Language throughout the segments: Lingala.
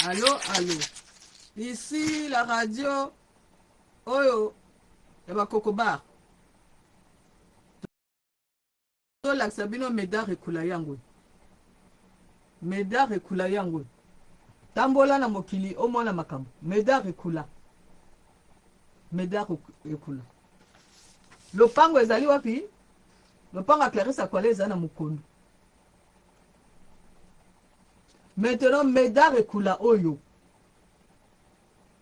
Allo, allo. Ici la radio oyo ya bakokobar. Tolakisa bino Medard Ekula yango. Medard Ekula yango. Tambola na mokili omona makambo. Medard Ekula. Medard Ekula. Lopango ezali wapi? Lopango ya Clarisse Akwala eza na Mokondo. Maintenant Medard Ekula oyo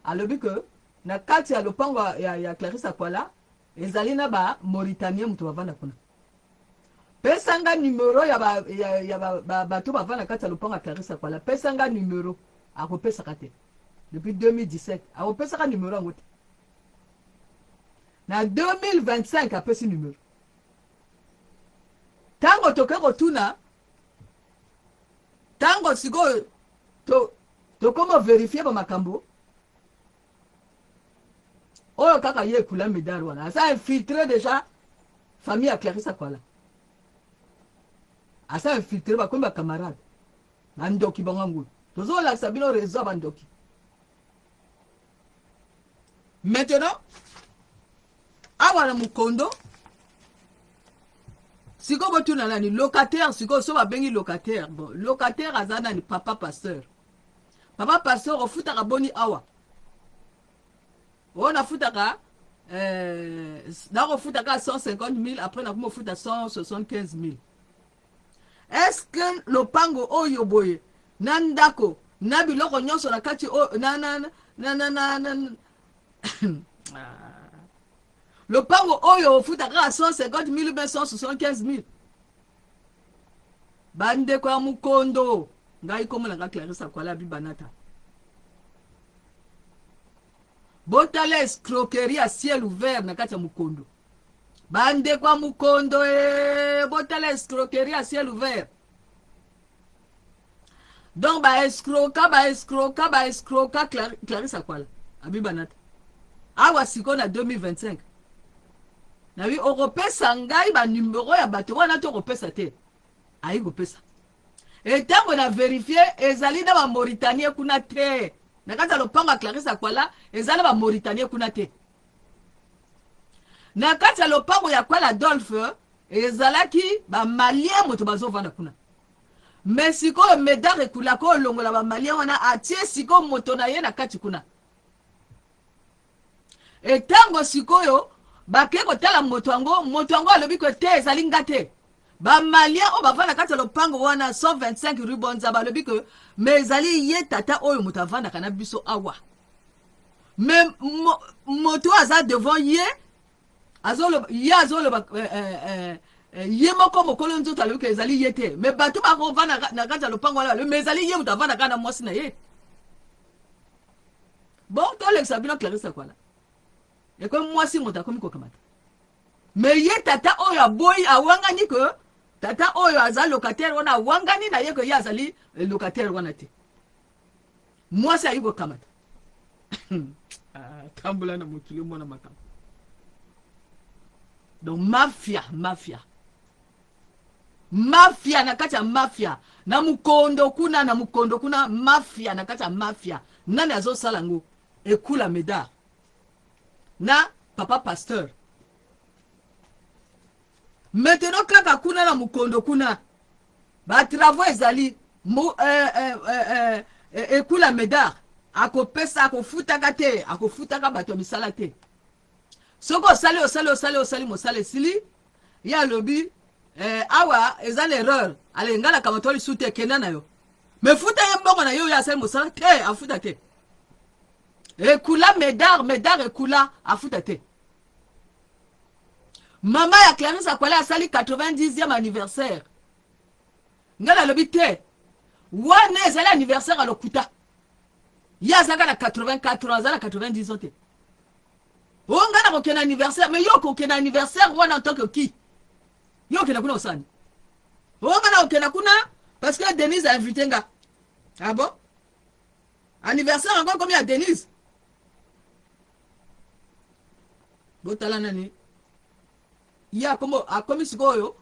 alobi que na kati ya lopango ya Clarisse Akwala ezali na ba Mauritanien moto bavanda kuna. Pesa nga numero ya ba, ya, ya ba, ba, bato bavanda kati ya lopango ya Clarisse Akwala. Pesa nga numero. Akopesaka te. Depuis 2017 akopesaka numero yango te. Na 2025 apesi numero. Tango toke kotuna, tango sikoyo to tokoma verifier ba makambo oyo kaka ye ekula medar wana aza infiltré déjà famille ya Clarisse Akwala aza infiltré bakomi ba camarade bandoki bango ngulu tozolakisa bino réseau ya bandoki. Maintenant awa na mokondo sikoyo botuna nani locataire sikoyo so babengi locataire bon locataire aza nani papa pasteur papa pasteur ofutaka boni awa oyo nafutaka eh, nakofutaka 150 000 après nakomi ofuta 175 000 Est-ce que lopango oyo boye na ndako na biloko nyonso na kati oyo na na na na na na lopango oyo ofuta kaka 150 000 ou 175 000 bandeko ya mokondo ngai komona nga Clarisse Akwala Bibanata botala escroquerie ya ciel ouvert na kati ya mokondo Bandeko ya mukondo ee, botala escroquerie à ciel ouvert. Donc ba escroka ba escroka ba escroka Clarisse Akwala Abiba Nata. Awa sikoyo na 2025 nabi okopesa ngai ba numero ya bato wana to okopesa te ayi kopesa etango na verifie ezali na ba Mauritanie kuna te na kati ya lopango ya Clarisse Akwala eza na ba Mauritanie kuna te Na kati ya lopango ya Kwala Adolphe ezalaki ba Malien moto bazovanda kuna. Mais sikoyo Medard Ekulaka olongola ba Malien wana atie sikoyo moto na ye na kati kuna. Etango sikoyo bake kotala moto yango, moto yango alobi ko te ezali nga te. Ba Malien oyo bavanda kati ya lopango wana 125 rue Bonza balobi ke mais ezali ye tata oyo moto avandaka na biso awa. Mais moto oyo aza devant ye azoloba ye azoloba eh, eh, eh, eh, ye moko mokolo nzoto alobi ke ezali ye te mais bato bakovanda na kati ya lopango wana balobi mais ezali ye moto avanda kaka na mwasi na ye bon tolekisa bino Clarisse Akwala ekomi mwasi moto akomi kokamata mais ye tata oyo aboyi awangani ke tata oyo aza locataire wana awangani na ye ke ye azali locataire wana te mwasi ayi kokamata ah, tambola na mokili omona makambo donc mafia mafia mafia na kati ya mafia na mokondo kuna na mokondo kuna mafia na kati ya mafia nani azosala yango ekula medar na papa pasteur maintenant kaka kuna na mokondo kuna Ba travaux ezali mo, eh, eh, eh, eh, eh, ekula medar akopesa akofutaka te akofutaka bato ya misala te soki osali osali osali osali mosala esili ye alobi eh, awa eza na erreur ale ngai nakamata lisusu te kenda na yo me futa ye mbongo na ye oyo asali mosala te afuta te ekula medar medar ekula afuta te Mama ya Clarisse Akwala asali 90e anniversaire. Ngai nalobi te. Wana ezali anniversaire ya lokuta. Ye azalaka na 84 ans, aza na 90 ans te. O ngai nakokende anniversaire, mais yo okokende anniversaire wana en tant que qui? Yo okenda kuna osani. O ngai nakokenda kuna parce que Denise a invité nga. Ah bon? Anniversaire yango ekomi ya Denise? Botala nani ye akomo akomi sikoyo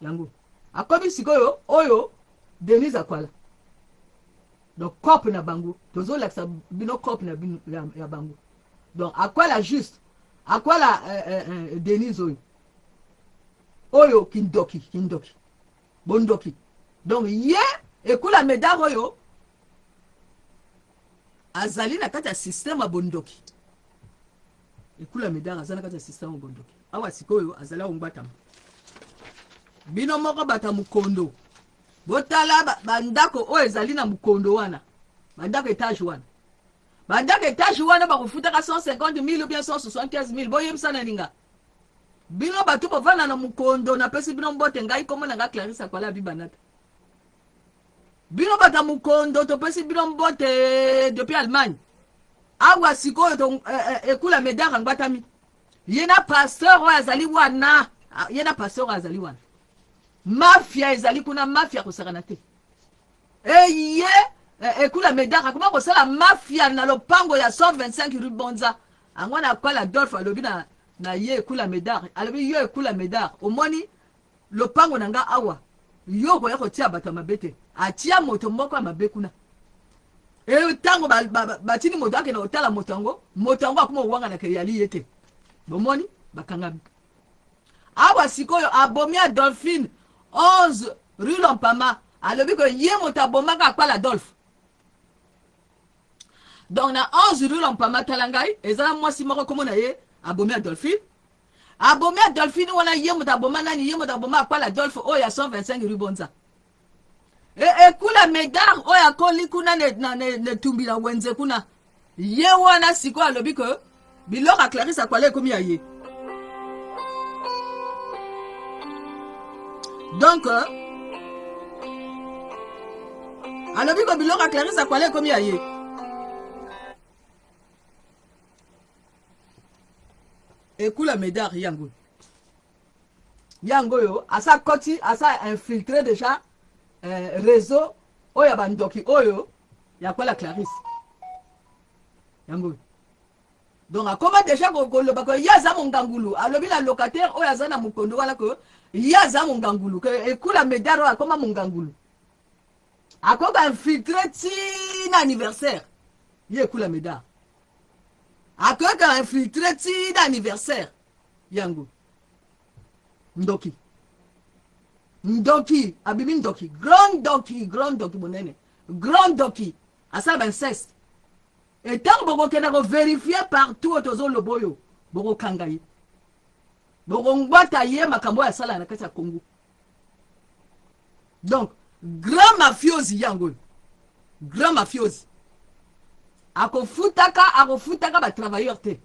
yango akomi sikoyo oyo Denise Akwala. Donc cope na bango, tozolakisa bino cope na bino ya bango. Donc akwala juste akwala Denise oyo oyo kindoki, kindoki, bondoki. Donc ye ekula Medar oyo azali na kati ya système ya bondoki. Ekula Medar aza na kati ya système ya bondoki. Awa sikoyo azali akongbatama. Bino moko bata mokondo, botala bandako oyo ezali na mokondo wana, bandako etage wana, bandako etage wana bakofutaka 150 000 ou bien 175 000. Boyebisa na ninga bino bato bovanda na mokondo, napesi bino mbote. Ngai kombo na nga Clarisse Akwala Bibanata. Bino bato ya mokondo, topesi bino mbote depuis Allemagne. Awa sikoyo ekula Medar angbatami ye na pasteur oyo azali wana, ye na pasteur oyo azali wana. Mafia ezali kuna, mafia kosakana te. Eye ekula Medar akoma kosala mafia na lopango ya 125 rue Bonza. Yango na Akwala Adolphe alobi na ye ekula Medar, alobi: yo ekula Medar, omoni lopango na nga awa, yo okoya kotia bato ya mabe te. Atia moto moko ya mabe kuna. E ntango batindi moto akende kotala moto yango, moto yango akoma kowanganaka eyali ye te. Bomoni, bakangami. Awa sikoyo abomi Adolphine, 11 rue Lompama. Alobi ko ye moto abomaka Akwala Adolphe. Donc na 11 rue Lompama, tala ngai, eza na mwasi moko kombo na ye abomi Adolphine. Abomi Adolphine wana, ye moto aboma nani? Ye moto aboma Akwala Adolphe oyo ya 125 rue Bonza. Ekula Medar oyo akoli kuna na etumbi na wenze kuna, ye wana sikoyo alobi ke biloko ya Clarisse Akwala ekomi ya ye. Donc alobi ko biloko ya Clarisse Akwala ekomi ya ye. Ekula Medar yango, yango oyo asa koti, asa infiltré déjà réseau oyo ya bandoki oyo ya Kwala Clarisse. Yango oyo, donc akoma déjà koloba ko ye aza mongangulu. Alobi na locataire oyo aza na mokondo wana ko ye aza mongangulu, ke ekula Medar oyo akoma mongangulu, akoka infiltré ntina anniversaire. Ye ekula Medar akoka infiltré ntina anniversaire. Yango ndoki, ndoki abimi, ndoki, grand ndoki, grand ndoki monene, grand ndoki asala bainceste. Etango bokokenda kovérifier partout oyo tozoloba oyo, bokokanga ye, bokongwata ye makambo oyo asala na kati ya Congo. Donc grand mafiosi yango oyo, grand mafiosi akofutaka, akofutaka batravailleur te.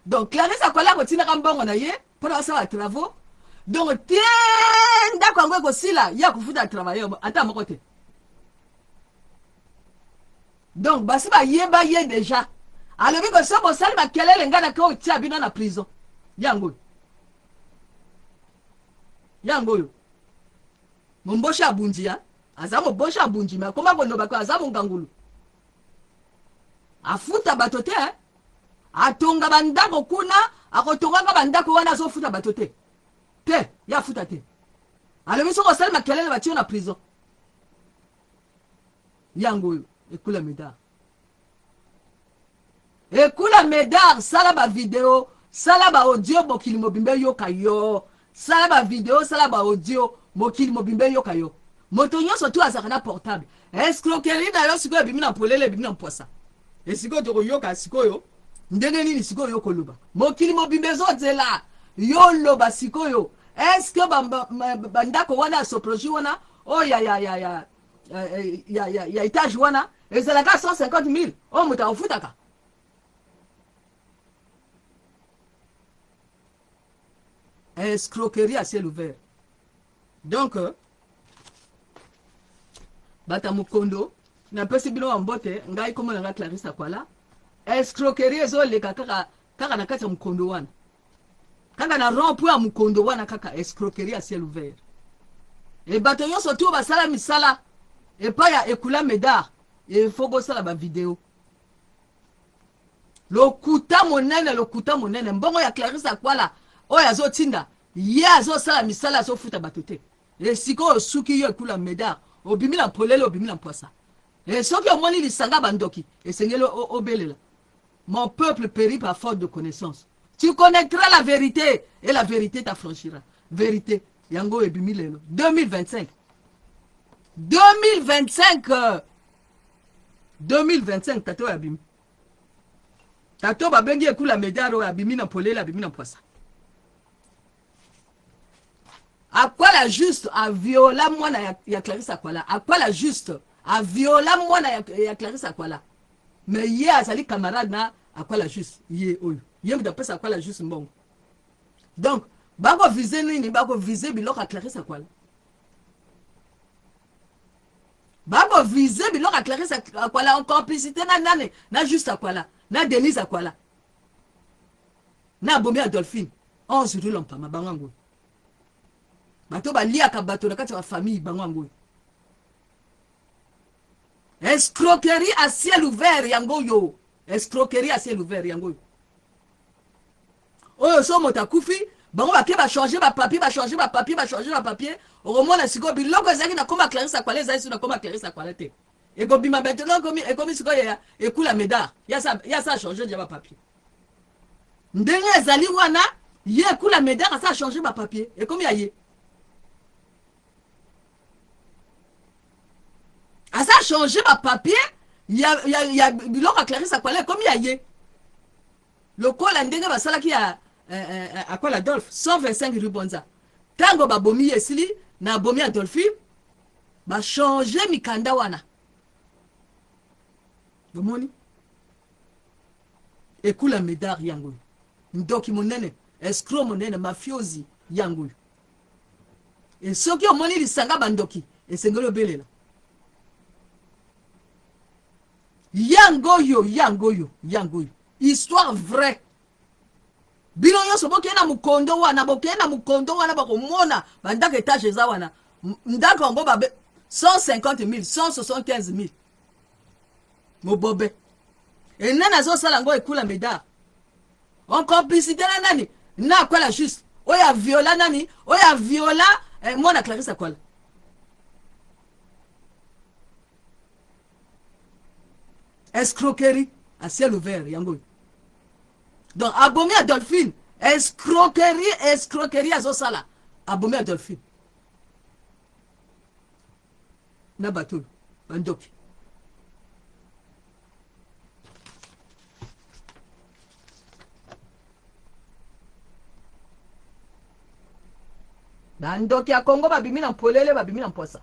Donc Clarisse Akwala akotindaka mbongo na ye mpona basala batravaux. Donc te ndako yango ekosila, ye akofuta travailleur ata moko te. Donc basi bayeba ye déjà. Alobi ko so bosali makelele, ngai nake otia bino na prison. Yango oyo, yango oyo momboshi abunji ya aza moboshi abunji, me akoma koloba ko aza mongangulu, afuta bato te. Atonga bandako kuna, akotongaka bandako wana, azofuta bato te. Te, ye afuta te. Alobi soki osali makelele, batie na prison. Yango oyo ekula Medar, ekula Medar. Sala bavideo, sala baaudio, mokili mobimba eyoka yo. Sala bavideo, sala baaudio, mokili mobimba eyoka yo. Moto nyonso tu azalaka na portable. Escroquerie na yo sikoyo ebimi na polele, ebimi na mpwasa. Esikoyo tokoyoka sikoyo ndenge nini sikoyo yo koloba. Mokili mobimba ezozela yo loba sikoyo. Est-ce bandako wana ya Soproji wana oyo ya étage wana ezalaka 150 000 oyo moto akofutaka? Escroquerie à ciel ouvert. Donc bato ya mokondo, napesi bino bambote. Ngai kombo na ngai Clarisse Akwala. Escroquerie ezoleka kaka kaka na kati ya mokondo wana, kaka na rond point ya mokondo wana, kaka escroquerie à ciel ouvert. E bato nyonso tu basala misala epai ya ekula Medar, efo bosala bavideo. Lokuta monene, lokuta monene. Mbongo ya Clarisse Akwala oyo azotinda, ye azosala misala, azofuta bato te. Esika oyo suki yo ekula Medar obimi na polele, obimi na mpwasa. E soki omoni lisanga bandoki, esengeli obelela. Mon peuple périt par faute de connaissance. Tu connaîtras la vérité et la vérité t'affranchira. Vérité. Yango ebimi lelo. 2025. 2025. 2025 tata oyo abimi. Tata oyo babengi ekula medar oyo abimi na polele, abimi na mpwasa. Akwala Juste aviola mwana ya Clarisse Akwala. Akwala Juste aviola mwana ya Clarisse Akwala. Mais ye azali camarade na Akwala Juste, ye oyo. Ye moto apesa Akwala Juste mbongo. Donc bako viser nini? Bako viser biloko ya Clarisse Akwala. Bako viser biloko ya Clarisse Akwala en complicité na nani? Na Juste Akwala, na Denise Akwala. Na abomi Adolphine 11 rue Lompama, bango yango. Bato baliaka bato na kati ya famille, bango yango. Escroquerie à ciel ouvert yango yo. Escroquerie à ciel ouvert yango yo. Oyo so moto akufi, bango bake ba changer ba papier, ba changer ba papier, ba changer ba papier. Okomona sikoyo biloko ezalaki na koma Clarisse Akwala ezali so na koma Clarisse Akwala te. Ekobima maintenant ekomi sikoyo ya ekula Medard. Ya sa ya sa changer déjà ba papier. Ndenge ezali wana ye ekula Medard asa changer ba papier ekomi ya ye. Aza changer ba papier ya biloko ya Clarisse Akwala ekomi ya ye. Lokola ndenge basalaki ya Akwala Adolphe 125 rue Bonza. Tango babomi ye esili na bomi Adolphine ba changer mikanda wana. Bomoni? Ekula Medard yango. Ndoki monene, escroc monene, mafiosi yango. E soki omoni lisanga bandoki, esengeli obelela. Yango yo, yango yo, yango yo. Histoire vraie. Bino nyonso bokei na mokondo wana, bokei na mokondo wana, bakomona bandako etage eza wana. Ndako yango babe 150 000, 175 000. Mobobe. E nani azosala yango ekula Medard? En complicité na nani? Na Akwala Juste. Oyo aviola nani? Oyo aviola mwana Clarisse Akwala. Escroquerie à ciel ouvert yango. Donc abomi Adolphine, escroquerie, escroquerie azosala. Abomi Adolphine. Na bato bandoki. Bandoki ya Congo babimi na polele, babimi na mpwasa.